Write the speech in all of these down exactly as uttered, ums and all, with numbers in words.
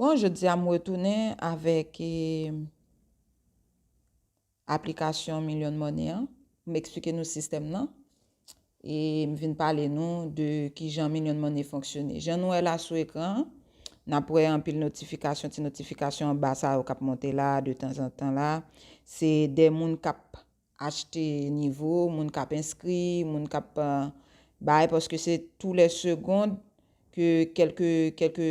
Bon, jodi a m retounen avèk eh, aplikasyon Million Money an. M eksplike nou sistèm nan. E m vin pale nou de kijan Million Money fonksyone. Jan nou wè la sou ekran an, n ap wè anpil notifikasyon, ti notifikasyon anba sa yo k ap monte la, de tanzantan la. Se de moun k ap achte nivo, moun k ap enskri, moun k ap eh, bay, paske se tou lè segond ke kèlke, kèlke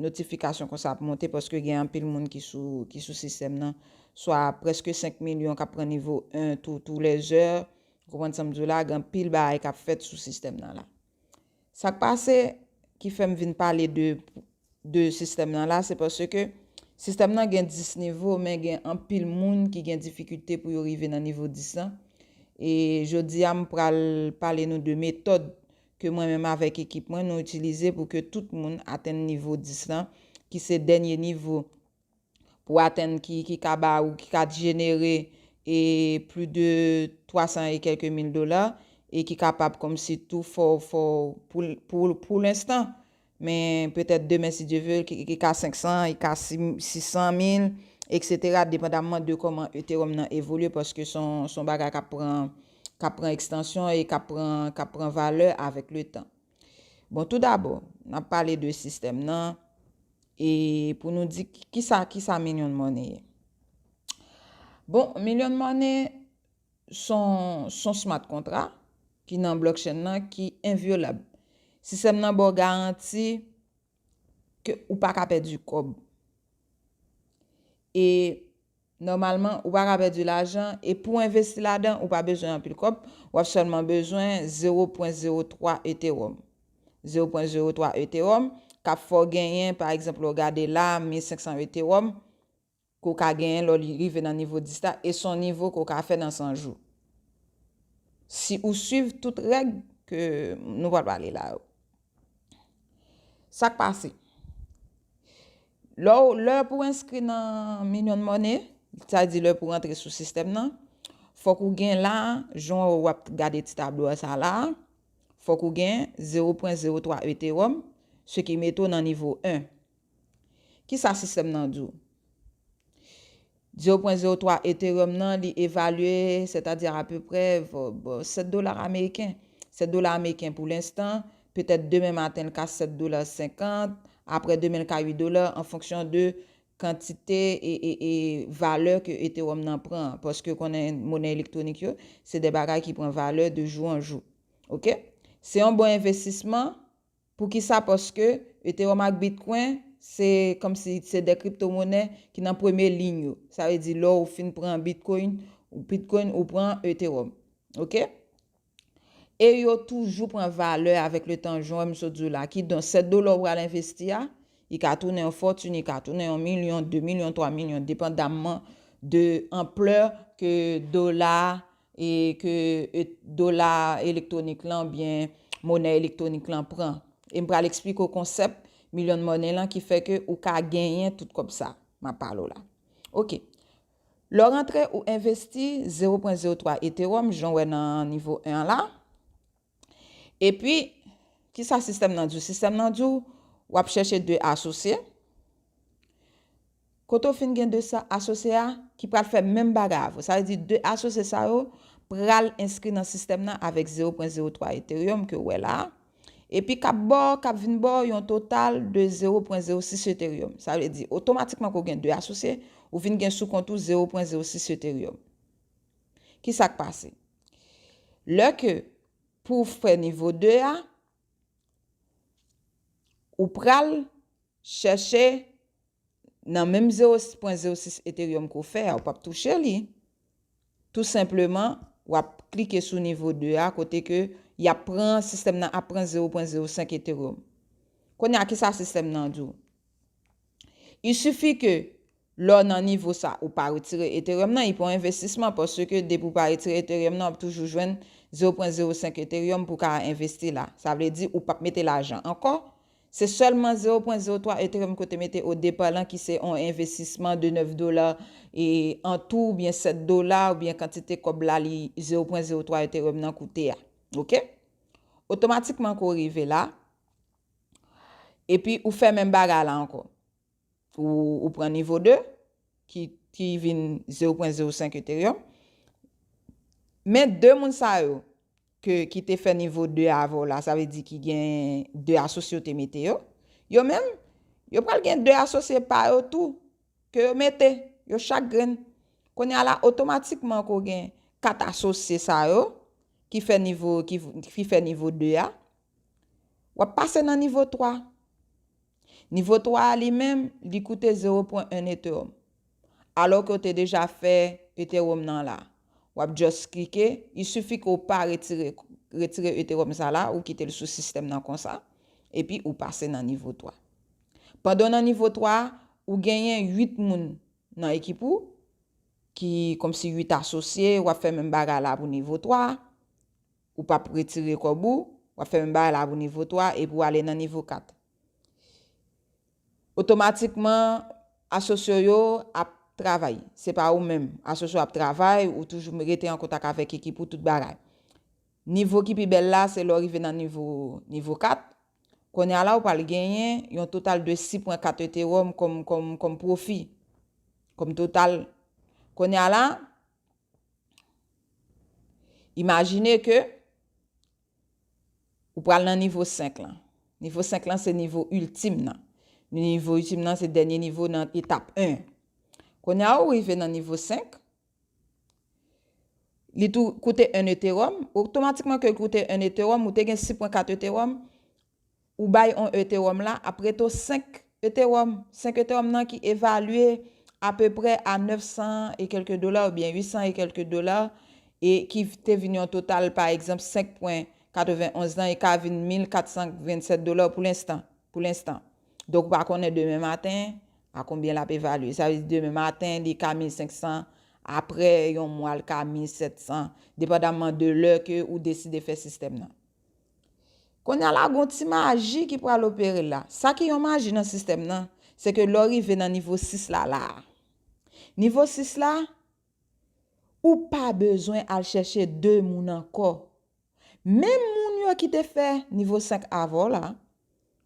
notifikasyon konsa ap monte, paske gen anpil moun ki sou, ki sou sistèm nan. Swa prèske senk milyon k ap pran nivo en tou, tou lè zè. Ou konprann sa m di w la, gen anpil bagay k ap fèt sou sistèm nan la. Sa k pase ki fè m vin pale de, de sistèm nan la, se paske sistèm nan gen dis nivo, men gen anpil moun ki gen difikilte pou yo rive nan nivo dis lan. E jodi a, m pral pale nou de metòd ke mwen menm avèk ekip mwen, nou itilize pou ke tout moun atenn nivo dis lan, ki se dènye nivo pou atenn ki, ki ka ba ou, ki ka jenere e plis de twa san e kèlke mil dola, e ki kapab kòmsi tou fè w, fè w pou, pou, pou lenstan. Men petèt demen, si Dye vle, ki, ki ka senk san, ki ka sis san mil, etsetera, depandamman de kòman Ethereum nan evolye, paske se yon, se yon bagay k ap pran, k ap pran ekstansyon e k ap pran, k ap pran valè avèk letan. Bon, toudabò, n ap pale de sistèm nan, e pou nou di ki, kisa, kisa Million Money ye. Bon, Million Money se yon, se yon smart contract ki nan blockchain nan ki envyolab. Sistèm nan ba w garanti ke ou pa ka pèdi kòb. E nòmalman, ou pa ka pèdi lajan, e pou w envesti ladan, ou pa bezwen anpil kòb, w ap sèlman bezwen zewo pwen zewo twa Ethereum. Zewo pwen zewo twa Ethereum, k ap fè w genyen, pa egzanp, lè w gade la, mil senk san Ethereum, ke w ka genyen lè w rive nan nivo dis la, e se yon nivo ke w ka fè nan san jou. Si ou swiv tout règ ke nou pral pale la yo. Sa k pase? Lè w, lè pou w enskri nan Million Money, sa di lè pou w rantre sou sistèm nan, fòk ou gen la, jan w ap gade ti tablo a sa la, fòk ou gen zewo pwen zewo twa Ethereum, se ki mete w nan nivo en. Kisa sistèm nan di w? Zewo pwen zewo twa Ethereum nan, li evalye, sètadi apeprè, bon, sèt dola ameriken. Sèt dola ameriken pou lenstan, petèt demen maten, l ka sèt dola senkant, apre demen, l ka uit dola, an fonksyon de kantite e, e, e valè ke Ethereum nan pran. Paske konnen monè elektwonik yo, se de bagay ki pran valè de jou an jou. Oke? Se yon bon envestisman. Poukisa? Paske Ethereum ak Bitcoin, se kòmsi se de kriptomonè ki nan premye liy yo. Sa vle di, lè w fin pran Bitcoin, Bitcoin, ou pran Ethereum. Oke? E yo toujou pran valè avèk letan, jan m sot di w la. Kidonk, sèt dola w pral envesti a, li ka tounen yon fòtin, li ka tounen yon milyon, de milyon, twa milyon, depandamman de anplè ke dola e ke e, dola elektwonik lan oubyen monè elektwonik lan pran. E m pral eksplike w konsèp Million Money lan ki fè ke ou ka genyen tout kòb sa m ap pale w la. Oke. Lè w rantre, ou envesti zewo pwen zewo twa Ethereum, jan w wè nan nivo en an la. Epi, kisa sistèm nan di w? Sistèm nan di w, w ap chèche de asosye. Kote w fin gen de sa asosye a ki pral fè menm bagay avè w. Sa vle di de asosye sa yo pral enskri nan sistèm nan avèk zewo pwen zewo twa Ethereum ke w wè la a. Epi k ap ba w, k ap vin ba w yon total de zewo pwen zewo sis Ethereum. Sa vle di, otomatikman ke w gen de asosye, ou vin gen sou kont ou zewo pwen zewo sis Ethereum. Kisa k pase? Lè ke pou w fè nivo de a, ou pral chèche nan menm zewo pwen zewo sis Ethereum ke w fè a, ou p ap touche li. Tou senpleman, w ap klike sou nivo de a, kote ke y ap pran, sistèm nan ap pran zewo pwen zewo senk Ethereum. Kounye a, kisa sistèm nan di w? Il sifi ke lè w nan nivo sa, ou pa retire Ethereum nan, li pa yon envestisman, paske depi w pa retire Ethereum nan, w ap toujou jwenn zewo pwen zewo senk Ethereum pou w ka envesti la. Sa vle di, ou p ap mete lajan ankò. Se sèlman zewo pwen zewo twa Ethereum ke w te mete o depa lan, ki se yon envestisman de nèf dola e an tou, oubyen sèt dola, oubyen kantite kòb la li zewo pwen zewo twa Ethereum nan koute a. Oke? Otomatikman ke w rive la, epi ou fè menm bagay la ankò. ou, ou pran nivo de, ki, ki vin zewo pwen zewo senk Ethereum. Men de moun sa yo ke, ki te fè nivo de avè w la, sa vle di ki gen de asosye yo te mete yo, yo menm, yo pral gen de asosye pa yo tou, ke yo mete, yo chak grenn. Kounye a la, otomatikman ke w gen kat asosye sa yo, ki fè nivo, ki, ki fè nivo de a, w ap pase nan nivo twa. Nivo twa a li menm, li koute zewo pwen en Ethereum. Alò ke w te deja fè Ethereum nan la. W ap just klike, il suffit ke w pa retire, retire Ethereum sa la, ou kite l sou sistèm nan konsa, epi ou pase nan nivo twa. Pandan w nan nivo twa, ou genyen uit moun nan ekip ou, ki kòmsi uit asosye, w ap fè menm bagay la pou nivo twa, ou p ap retire kòb ou, w ap fè menm bagay la pou nivo twa, epi w ale nan nivo kat. Otomatikman, asosye yo ap travay. Se pa ou menm. Asosye yo ap travay, ou toujou rete an kontak avèk ekip ou, tout bagay. Nivo ki pi bèl la, se lè w rive nan nivo, nivo kat. Kounye a la, ou pral genyen yon total de sis pwen kat Ethereum kòm, kòm, kòm pwofi, kòm total. Kounye a la, imajine ke ou pral nan nivo senk lan. Nivo senk lan, se nivo iltim nan. Nivo iltim nan, se dènye nivo nan etap en. Kounye a, ou rive nan nivo senk, li tou koute en Ethereum. Otomatikman ke l koute en Ethereum, ou te gen sis pwen kat Ethereum, ou bay on Ethereum la, ap rete w senk Ethereum. Senk Ethereum nan ki evalye apeprè a nèf san e kèlke dola oubyen uit san e kèlke dola, e ki te vin yon total, pa egzanp, senk pwen katrevenn onz lan, e ka vin mil kat san vennsèt dola pou lenstan, pou lenstan. Donk, ou pa konnen demen maten a konbyen l ap evalye. Sa vle di demen maten, li ka mil senk san, aprè yon mwa, l ka mil sèt san, depandaman de lè ke ou deside fè sistèm nan. Kounye a la, gon ti maji ki pral opere la. Sa ki yon maji nan sistèm nan, se ke lè w rive nan nivo sis la, la a. Nivo sis la, ou pa bezwen al chèche de moun ankò. Menm moun yo ki te fè nivo senk avè w la,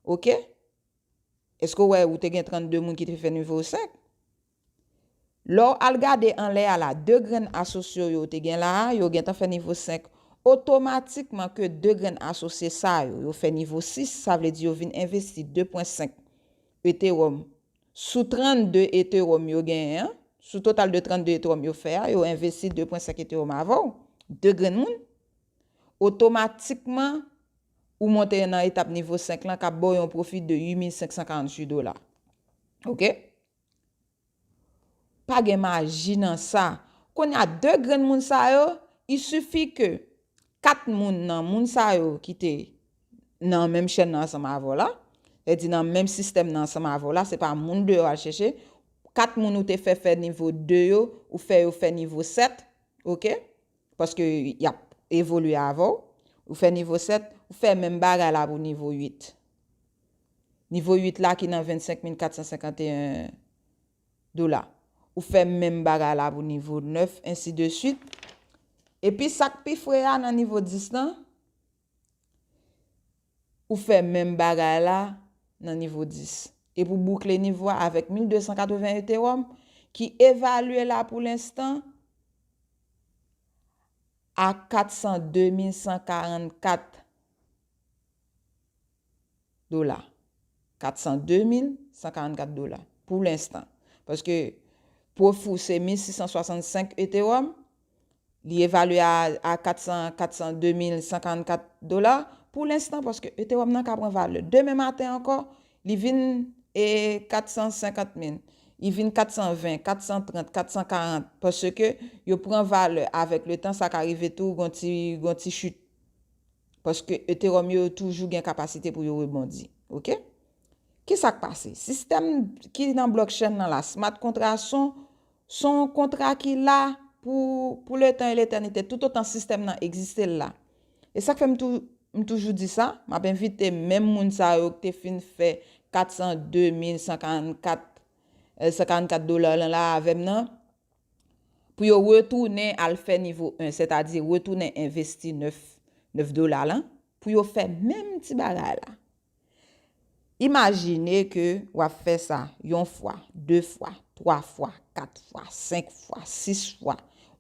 oke? Èske w wè ou te gen trannde moun ki te fè nivo senk? Lè w al gade anlè a la, de grenn asosye yo te gen la a, yo gentan fè nivo senk. Otomatikman ke de grenn asosye sa yo, yo fè nivo sis, sa vle di yo vin envesti de pwen senk Ethereum. Sou trannde Ethereum yo genyen an, sou total de trannde Ethereum yo fè a, yo envesti de pwen senk Ethereum avè w, de grenn moun. Otomatikman, ou monte nan etap nivo senk lan k ap ba w yon pwofi de uit mil senk san karanntuit dola. Oke? Pa gen maji nan sa. Kounye a, de grenn moun sa yo, il suffit ke kat moun nan moun sa yo ki te nan menm chèn nan ansanm avè w la, sètadi nan menm sistèm nan ansanm avè w la, se pa moun deyò al chèche, kat moun ou te fè fè nivo de yo, ou fè yo fè nivo sèt, oke? Paske y ap evolye avè w. Ou fè nivo sèt, ou fè menm bagay la pou nivo uit. Nivo uit la ki nan vennsenk mil kat san senkanteyen dola. Ou fè menm bagay la pou nivo nèf, ensi de suit. Epi sa k pi fre a nan nivo dis lan, ou fè menm bagay la nan nivo dis. E pou boukle nivo a avèk mil de san katreven Ethereum, ki evalye la pou lenstan a kat san de mil san karannkat dola. Kat san de mil san karannkat dola pou lenstan. Paske pwofi w se mil sis san swasannsenk Ethereum, li evalye a, a kat san, kat san de mil san karannkat dola pou lenstan, paske Ethereum nan ka pran valè. Demen maten ankò, li vin, e, kat san senkant mil. Li vin kat san ven, kat san trant, kat san karant, paske yo pran valè avèk letan, sa ka rive tou gon ti, gon ti chit. Paske Ethereum yo toujou gen kapasite pou yo rebondi. Oke? Kisa k pase? Sistèm ki nan blockchain nan la, smart contract, son, son kontra ki la pou, pou letan e letènite, toutotan sistèm nan egziste, l la. E sa k fè m tou, m toujou di sa, m ap envite menm moun sa yo ki te fin fè kat san de mil san karannkat, eh, san karannkat dola lan la avè m nan, pou yo retounen al fè nivo en, sètadi retounen envesti nèf, nèf dola lan, pou yo fè menm ti bagay la. Imajine ke w ap fè sa yon fwa, de fwa, twa fwa, kat fwa, senk fwa, sis fwa,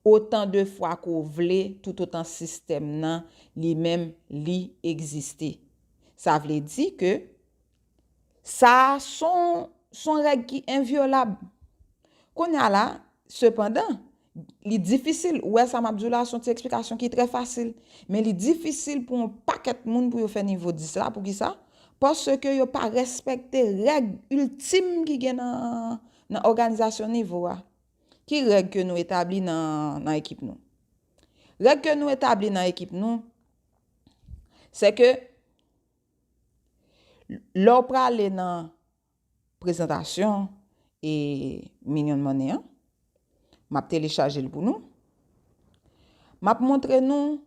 otan de fwa ke w vle, toutotan sistèm nan li menm li egziste. Sa vle di ke sa a se yon, se yon règ ki envyolab. Kounye a la, sepandan, li difisil. Ou wè sa m ap di w la, se yon ti eksplikasyon ki trè fasil. Men li difisil pou yon pakèt moun pou yo fè nivo dis la. Poukisa? Paske yo pa respekte règ iltim ki gen nan, nan òganizasyon nivo a. Ki règ ke nou etabli nan, nan ekip nou? Règ ke nou etabli nan ekip nou, se ke lè w prale nan prezantasyon e Million Money an, m ap telechaje l pou nou. M ap montre nou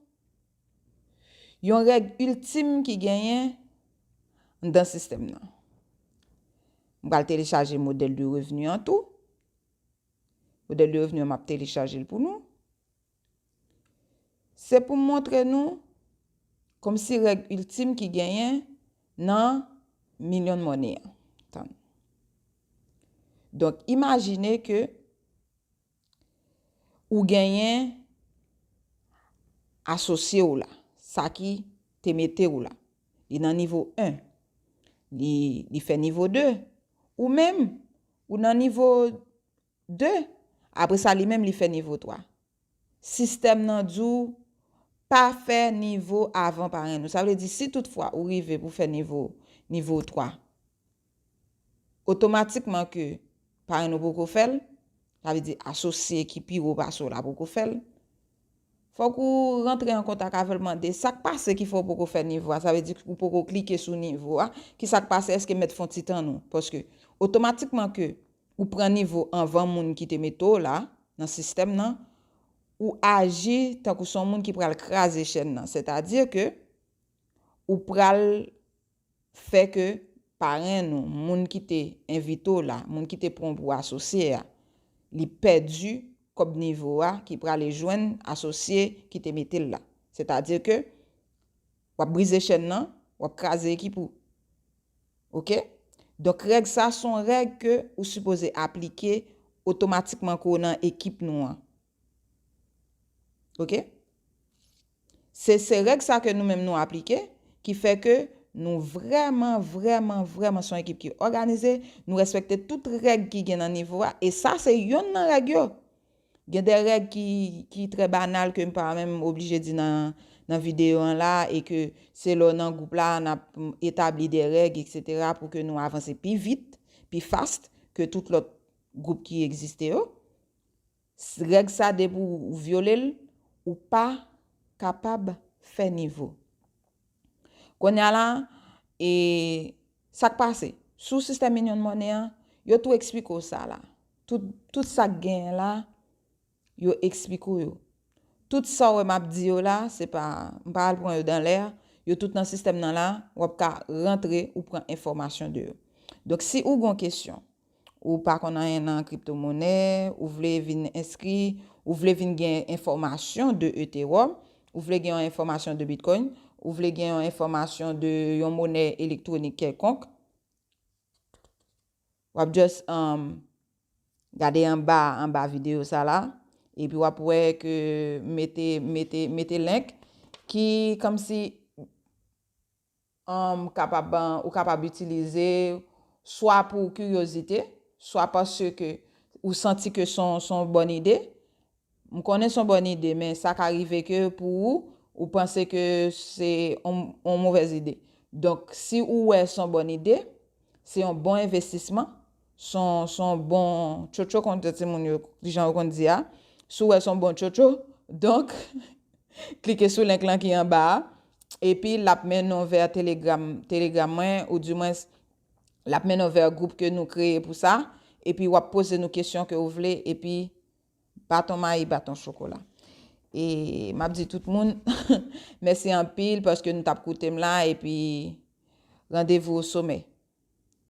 yon règ iltim ki genyen anndan sistèm nan. M pral telechaje modèl de revni an tou. Modèl de revni an, m ap telechaje l pou nou. Se pou m montre nou kòmsi règ iltim ki genyen nan Million Money an. Tann. Donk, imajine ke ou genyen asosye w la, sa ki te mete w la. Li nan nivo en. Li, li fè nivo de. Ou menm, ou nan nivo de. Apre sa, li menm, li fè nivo twa. Sistèm nan di w pa fè nivo avan parenn ou. Sa vle di, si toutfwa ou rive pou fè nivo, nivo twa, otomatikman ke parenn ou poko fè l, sa vle di asosye ki pi wo pase w la poko fè l, fòk ou rantre an kontak avè l, mande sa k pase ki fè w poko fè nivo a. Sa vle di ou poko klike sou nivo a. Ki sa k pase? Èske mèt fè yon ti tann ou? Paske otomatikman ke ou pran nivo anvan moun ki te mete w la nan sistèm nan, ou aji tankou se yon moun ki pral kraze chèn nan. Sètadi ke ou pral fè ke parenn ou, moun ki te envite w la, moun ki te pran w pou asosye a, li pèdi kòb nivo a ki prale jwenn asosye ki te mete l la. Sètadi ke w ap brize chèn nan, w ap kraze ekip ou. Oke? Donk, règ sa se yon règ ke ou sipoze aplike otomatikman ke w nan ekip nou an. Oke? Se, se règ sa ke nou menm nou aplike, ki fè ke nou vrèman, vrèman, vrèman se yon ekip ki òganize, nou respekte tout règ ki gen nan nivo a, e sa se yonn nan règ yo. Gen de règ ki, ki trè banal ke m pa menm oblije di nan, nan videyo an la, e ke se lè w nan gwoup la, n ap, mm, etabli de règ, etsetera, pou ke nou avanse pi vit, pi fast ke tout lòt gwoup ki egziste yo. S-, règ sa, depi w vyole l, ou pa kapab fè nivo. Kounye a la, e, sa k pase? Sou sistèm Million Money an, yo tou eksplike w sa la. Tout, tout sa k genyen la, yo eksplike w yo. Tout sa w wè m ap di yo la, se pa, m pa al pran yo dan lè. Yo tout nan sistèm nan la, w ap ka rantre, ou pran enfòmasyon de yo. Donk, si ou gon kesyon, ou pa konn anyen nan kriptomonè, ou vle vin enskri, ou vle vin gen enfòmasyon de Ethereum, ou vle gen yon enfòmasyon de Bitcoin, ou vle gen yon enfòmasyon de yon monè elektwonik kèlkonk, w ap just, um, gade anba, anba videyo sa la, epi w ap wè ke mete, mete, mete link ki kòmsi, um, kapab, ou kapab itilize swa pou kiryozite, swa paske ou santi ke se yon, se yon bòn ide. M konnen se yon bòn ide, men sa ka rive ke pou ou, ou panse ke se yon, yon movèz ide. Donk, si ou wè se yon bòn ide, se yon bon envestisman, se yon, se yon bon tchotcho, konn timoun yo, jan yo konn di a. Si ou wè se yon bon tchotcho, donk, klike sou link lan ki anba a, epi l ap mennen w vè Telegram, Telegram mwen, ou dimwens, l ap mennen w vè gwoup ke nou kreye pou sa, epi w ap poze nou kesyon ke w vle, epi baton mayi, baton chokola. E m ap di tout moun, mèsi anpil paske nou t ap koute m la, epi randevou o somè.